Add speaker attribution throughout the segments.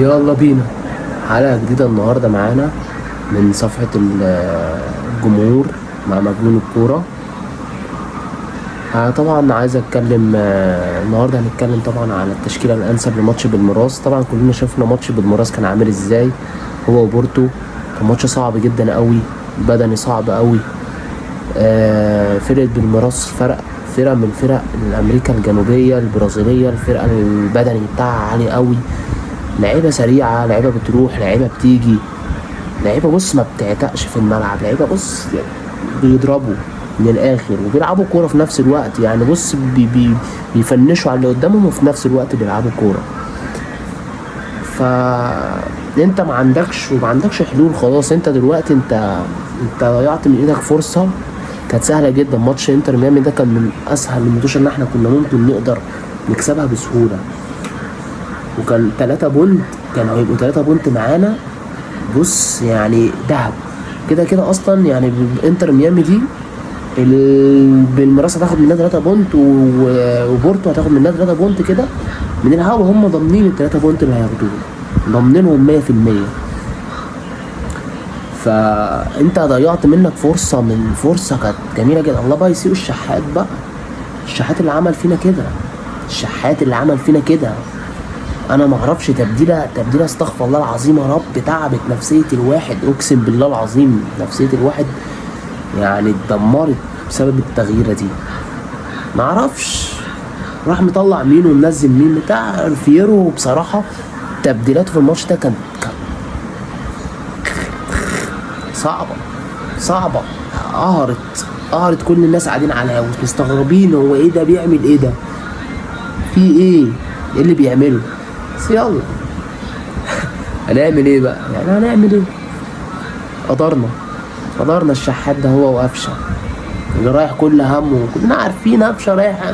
Speaker 1: يلا بينا حلقة جديدة النهاردة معانا من صفحة الجمهور مع مجنون الكورة. طبعا عايز اتكلم، النهارده هنتكلم طبعا على التشكيلة الانسب لماتش بالميراس. طبعا كلنا شفنا ماتش بالميراس كان عامل ازاي هو وبورتو، كان ماتش صعب جدا قوي، بدني صعب قوي. فرقة بالميراس فرقة من فرق الأمريكا الجنوبية البرازيلية، الفرقة البدني بتاعها عالي قوي، لعيبة سريعة، لعيبة بتروح، لعيبة بتيجي، لعيبة بص ما بتعتقش في الملعب، لعيبة بص بيضربوا من الآخر وبيلعبوا كورة في نفس الوقت. يعني بص بي بي بيفنشوا على اللي قدامهم وفي نفس الوقت بيلعبوا كورة. فانت ما عندكش حلول خلاص. انت دلوقتي انت ضيعت من ايدك فرصة كانت سهلة جدا. ماتش انتر ميامي ده كان من اسهل الماتشات اللي احنا كنا ممكن نقدر نكسبها بسهولة، وكان 3 point، كانوا هيبقوا 3 point معانا. بص يعني دهب كده كده اصلا. يعني انتر ميامي دي بالميراس هتاخد منها 3 point، وبورتو هتاخد منها 3 point كده من الهوا. هم ضامنين ال 3 point اللي هياخدوهم، ضامنينهم 100%. فانت ضيعت منك فرصة، من فرصة كانت جميلة جدا. الله بقى يسيب الشحات بقى، الشحات اللي عمل فينا كده، الشحات اللي عمل فينا كده. انا ما اعرفش تبديله، تبديله استغفر الله العظيم يا رب، تعبت نفسية الواحد، اقسم بالله العظيم نفسية الواحد يعني اتدمرت بسبب التغييره دي. ما اعرفش راح مطلع مين ومنزل مين بتاع فييرو. بصراحة تبديلاته في الماتش ده كان صعبة صعبه، قهرت كل الناس قاعدين على الهوا مستغربين هو ايه ده، بيعمل ايه ده، في ايه، ايه اللي بيعمله. بس يلا هنعمل ايه بقى، يعني هنعمل ايه؟ قدرنا، قدرنا. الشحات ده هو وقفشه اللي رايح كل همه، كلنا عارفين قفشه رايح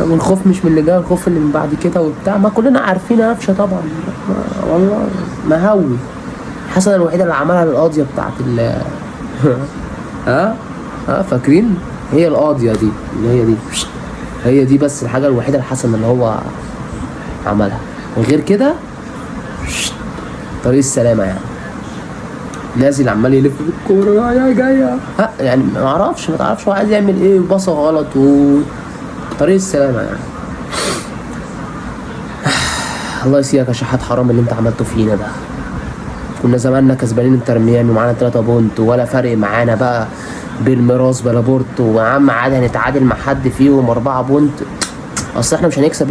Speaker 1: والخوف مش من اللي جاي، الخوف اللي من بعد كده وبتاع، ما كلنا عارفين قفشه طبعا. والله مهوي. الحسنة الوحيدة اللي عملها القاضية بتاعت ال ها ها فاكرين هي القاضية دي اللي هي دي، هي دي بس الحاجة الوحيدة الحسنة اللي هو عملها، غير كده طريق السلامة. يعني نازل عمال يلف بالكورة يا جاية، ها يعني ما اعرفش، ما تعرفش هو عايز يعمل ايه، وباصة غلط و طريق السلامة يعني. الله يسيبك يا شحات، حرام اللي انت عملته فينا ده. كنا زماننا كسبانين انتر ميامي ومعانا 3 point ولا فارق معانا بقى بالميراس بلا بورتو، ويا عم عادي هنتعادل مع حد فيهم 4 point، اصل احنا مش هنكسب.